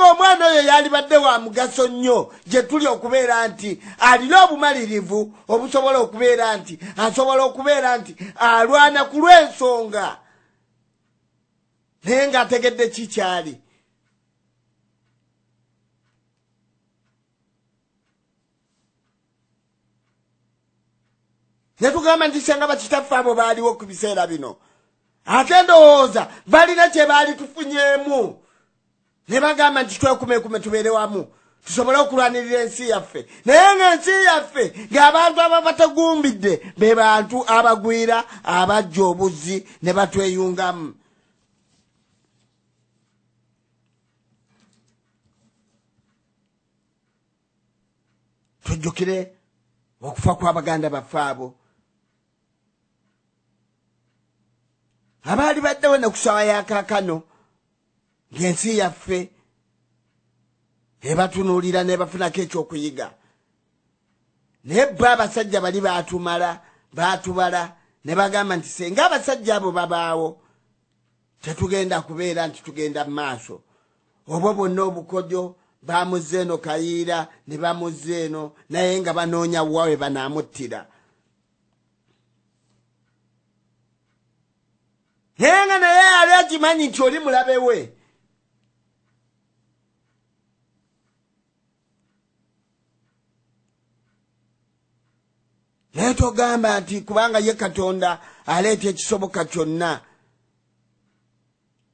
ng'omwana oyo yalibadde wa mugaso nnyo gye tuli okubeera nti alina obumalirivu obusobola okubeera nti asobola okubeera nti alwana ku lw'ensonga, naye ng'ategedde kikyali. Ne tugamba nti senga bakitaffe abo baaliwo ku biseera bino, ate ndowooza balina kye baali tufunyeemu, ne bagamba nti twekumekume tubeere wamu tusobole okulwanirira ensi yaffe. Naye ng'ensi yaffe ng'abantu ababategumbidde be bantu abagwira abajja obuzzi ne batweyungamu. Tujjukire okufa kw'abaganda baffe abo abaali baddewo ne ku ssaawa ya kaakano, ng'ensi yaffe ebatunuulira n'ebafunako ekyokuyiga. Naye bo abasajja bali baatumala baatubala ne bagamba nti senga abasajja abo babaawo tetugenda kubeera nti tugenda mu maaso. Obwo bwonna obukodyo bamuzza eno Kayiira ne bamuzza eno, naye nga banoonya wa we banaamuttira. Naye nga naye yali akimanyi nti oli mulabe we. Naye togamba nti kubanga ye Katonda aleeta ekisoboka kyonna.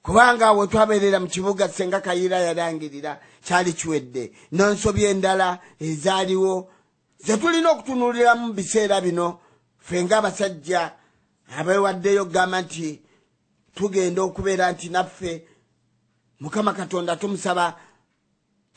Kubanga we twabeerera mu kibuga senga Kayiira yalangirira kyali kiwedde. N'ensobi endala ezaaliwo ze tulina okutunuuliramu mu biseera bino, ffe ng'abasajja abeewaddeyo okugamba nti tugenda okubeera nti naffe Mukama Katonda tumusaba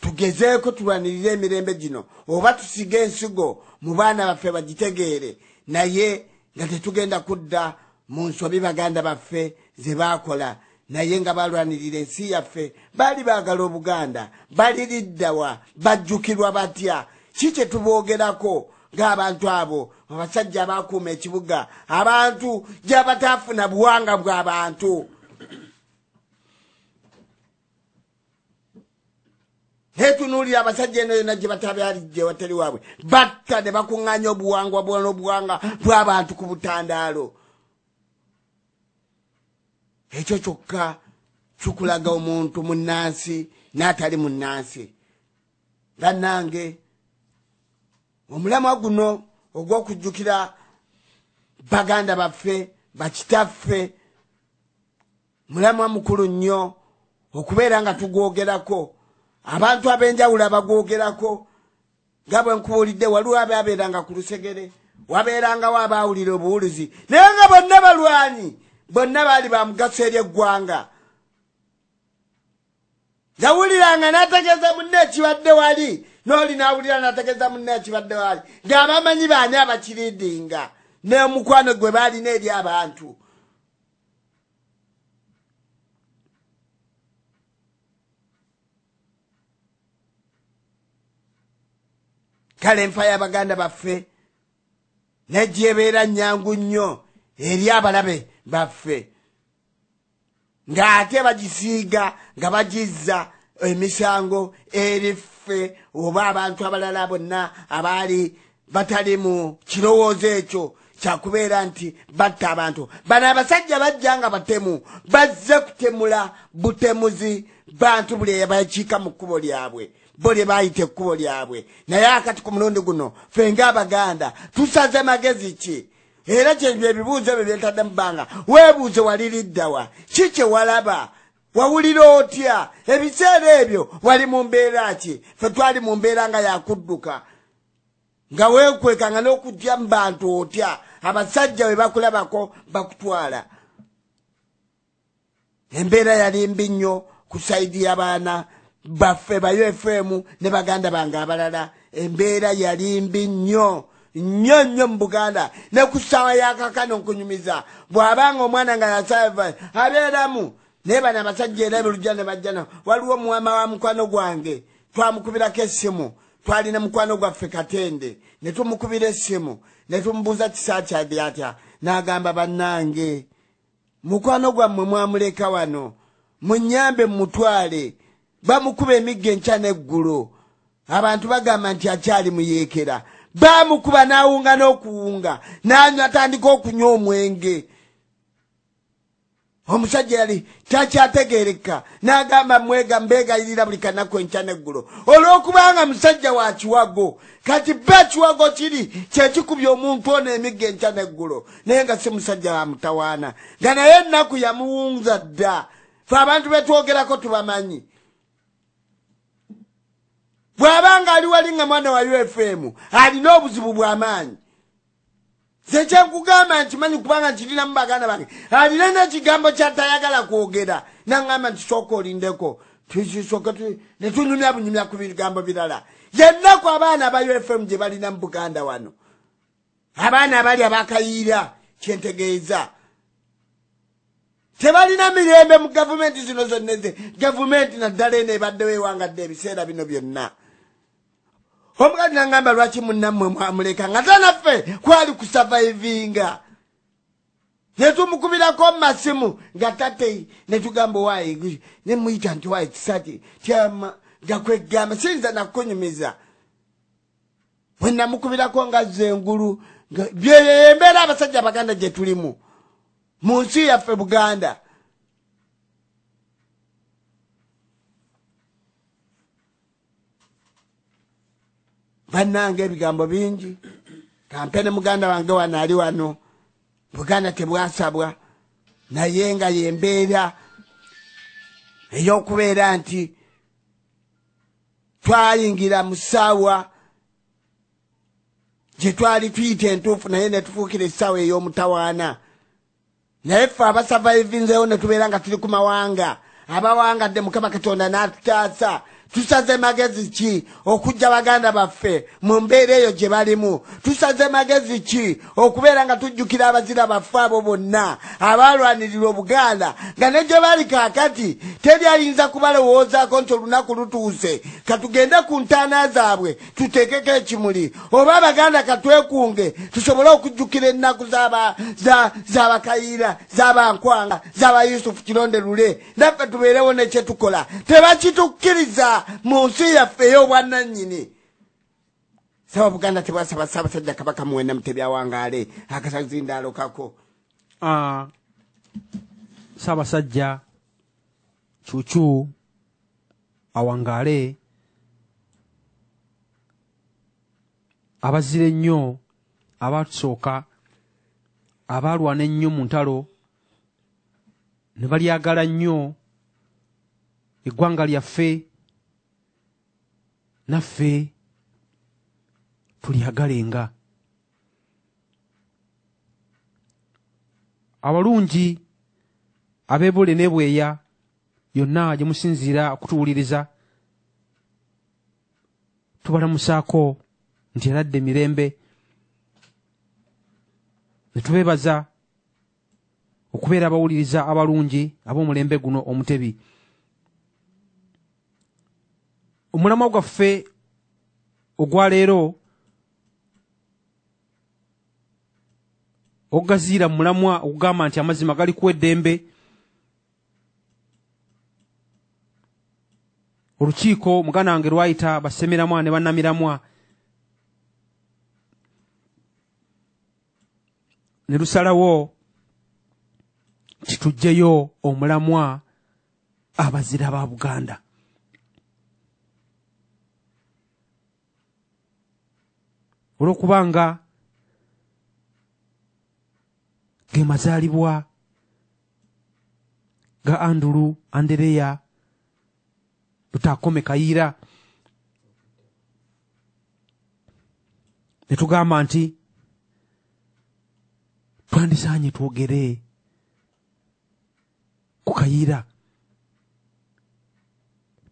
tugezeeko tulwanirire emirembe gino, oba tusige ensigo mu baana baffe bagitegeere, naye nga tetugenda kudda mu nsobi baganda baffe ze baakola, naye nga balwanirira ensi yaffe. Baali baagala Obuganda, baliriddawa, bajjukirwa batya? Ki kye tuboogerako ng'abantu abo abasajja abakuuma ekibuga, abantu gy'abataafuna buwanga bw'abantu? Netunuulira abasajja eno yonna gye batabyalidde watali waabwe, batta ne bakuŋŋaanya obuwangwa bw'obuwanga bw'abantu ku butandaalo. Ekyo kyokka kikulaga omuntu munnansi n'atali munnansi. Bannange, omulamwa guno ogw'okujjukira baganda baffe bakitaffe mulamwa mukulu nnyo okubeera nga tugwogerako. Abantu ab'enjawulo abagwogerako nga bwe nkubuulidde, waliwo ababeeranga ku lusegere, wabeerangawo abaawulira obuwulizi, naye nga bonna balwanyi, bonna baali ba mugaso eri eggwanga. Yawuliranga n'ategeeza munne ekibadde wali, n'oli n'awulira n'ategeeza munne ekibadde wali, ng'abamanyi baani abakiriidinga n'omukwano gwe baalina eri abantu. Kale enfa y'abaganda baffe negyebeera nnyangu nnyo eri abalabe baffe, ng'ate bagisiiga nga bagizza emisango eri ffe oba abantu abalala bonna abaali batali mu kirowoozo ekyo kyakubeera nti batta abantu. Bano abasajja bajja nga batemu, bazze kutemula butemuzi bantu buli eyabakiika mu kkubo lyabwe, bo lye baayita ekkubo lyabwe. Naye akati ku mulundi guno ffe ng'Abaganda tusaze magezi ki? Era kyebyo ebibuuzo ebyo byentadde mu bbanga. Weebuuze waliriddawa, ki kye walaba, wawulira otya ebiseera ebyo, wali mu mbeera ki? Ffe twali mu mbeera nga yakudduka, nga weekwekanga n'okujja mu bantu otya, abasajja bwe bakulabako bakutwala. Embeera yali mbi nnyo ku sayidi y'abaana baffe ba UFM ne baganda bange abalala. Embeera yali mbi nnyo nnyo nnyo mu Buganda. Ne ku ssaawa ya kaakano nkunyumiza, bw'abanga omwana nga yasava abeeramu, naye bano abasajja era ebirujja ne bajja. Waliwo omuwama wa mukwano gwange twamukubirako essimu, twalina mukwano gwaffe Katende, ne tumukubira essimu ne tumubuuza kisa kyali atya, n'agamba bannange mukwano gwammwe mwamuleka wano, munnyambe mumutwale. Bamukuba emiggo enkya n'eggulo, abantu bagamba nti akyali muyeekera. Bamukuba n'awunga n'okuwunga, n'anywa, atandika okunywa omwenge. Omusajja yali takyategeereka, n'agamba mwega mbeegayirira buli kanaku enkya n'eggulo, olw'okubanga musajja wa kiwago. Kati ba kiwago kiri kyekikubye omuntu ono emiggo enkya n'eggulo, naye nga si musajja wa mutawaana, nga naye ennaku yamuwunza dda. Fe abantu betwogerako tubamanyi. Bw'abanga ali wali nga mwana wa UFM alina obuzibu bw'amaanyi. Nze kyenkugamba nkimanyi kubanga nkirinamu baganda bange, alina n'ekigambo ky'atayagala kwogera, naŋŋamba nti sooka olindeko, ne tunyumya bunyumya ku bigambo birala. Yennaku abaana aba UFM gye balina mu Buganda wano, abaana abali abakayiira, kyentegeeza tebalina mirembe mu gavumenti zino zonna, gavumenti naddala eno ebaddewo ewangadde ebiseera bino byonna. Omukazi nangamba lwaki munnammwe mwamuleka nga tanaffe kwali kusavaivinga, ne tumukubirako mu masimu nga tate, ne tugamba waayi, ne muyita nti waayi kisaki kyama, nga kwegamba siyinza nakunyumiza. Bwe namukubirako nga azza engulu, byeyo embeera abasajja Abaganda gye tulimu mu nsi yaffe Buganda. Bannange ebigambo bingi, kampene muganda wange wano ali wano, Buganda tebwasabwa, naye nga y'embeera ey'okubeera nti twayingira mu ssaawa gye twali tuyita entuufu, naye ne tufuukira essaawa ey'omutawaana. Naye ffe abasavaivinzeewo ne tubeera nga tuli ku mawanga, abawangadde Mukama Katonda n'atutaasa. Tusaze magezi ki okujja baganda baffe mu mbeera eyo gye balimu? Tusaze magezi ki okubeera nga tujjukira abazira baffe abo bonna abalwanirira Obuganda, nga ne gye bali kaakati teri ayinza kubalowoozaako nti olunaku lutuuse katugende ku ntaana zaabwe tuteekeko ekimuli, oba Abaganda katwekunge tusobole okujjukira ennaku z'Abakayiira, z'Abankwanga, z'aba Yusufu Kironde Lule, naffe tubeerewo ne kye tukola. Tebakitukkiriza mu nsi yaffe ey'obwannannyini. Saba Buganda tebwasaba Ssaabasajja Kabaka Muwenda Mutebi awangaale akasazindaalo kako. Ssaabasajja Cuucu awangaale, abazira ennyo abatusooka, abaalwana ennyo mu ntalo ne balyagala nnyo eggwanga lyaffe, naffe tulyagalenga. Abalungi ab'ebule n'ebweya yonna gye musinziira okutuwuliriza, tubalamusaako nti eradde mirembe, ne tubeebaza okubeera abawuliriza abalungi ab'omulembe guno Omutebi. Omulamwa gwaffe ogwaleero ogugaziira mu mulamwa ogugamba nti amazima gali kuwa eddembe. Olukiiko muganda wange lwayita bassemiramwa ne bannamiramwa ne lusalawo nti tuggyeyo omulamwa abazira ba Buganda. Olw'okubanga ge mazaalibwa ga Andulu Andereya Lutakome Kayiira, ne tugamba nti twandisaanye twogere ku Kayiira,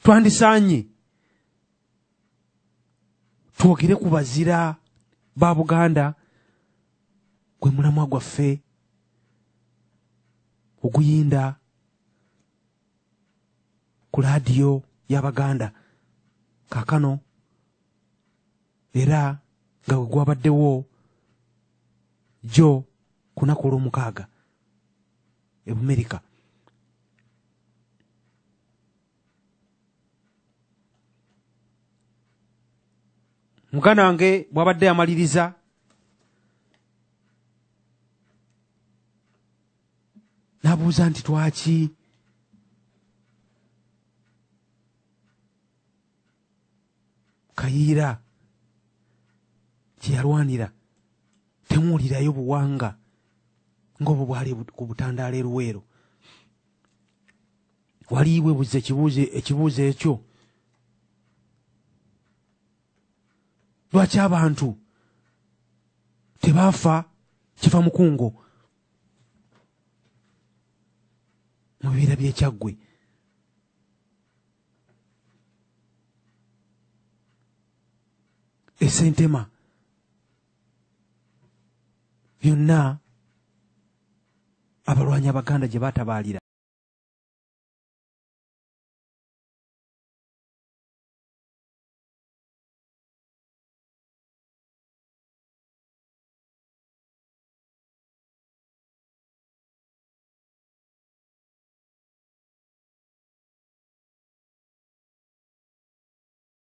twandisaanye twogere ku bazira ba Buganda, gwe mulamwa gwaffe oguyinda ku laadiyo y'Abaganda kaakano, era nga bwe gwabaddewo jjo ku lunaku olw'omukaaga e Bumerika. Muganda wange bw'abadde amaliriza n'abuuza nti twaki Kayiira kye yalwanira temuwulirayo buwanga ng'obwo bwali ku butandaalo e Luweero. Wali weebuuza ekibuuzo ekyo, lwaki abantu tebaafa kifa mukungo mu bibiira by'Ekyaggwe? Esentema byonna abalwanyi Abaganda gye baatabaalira.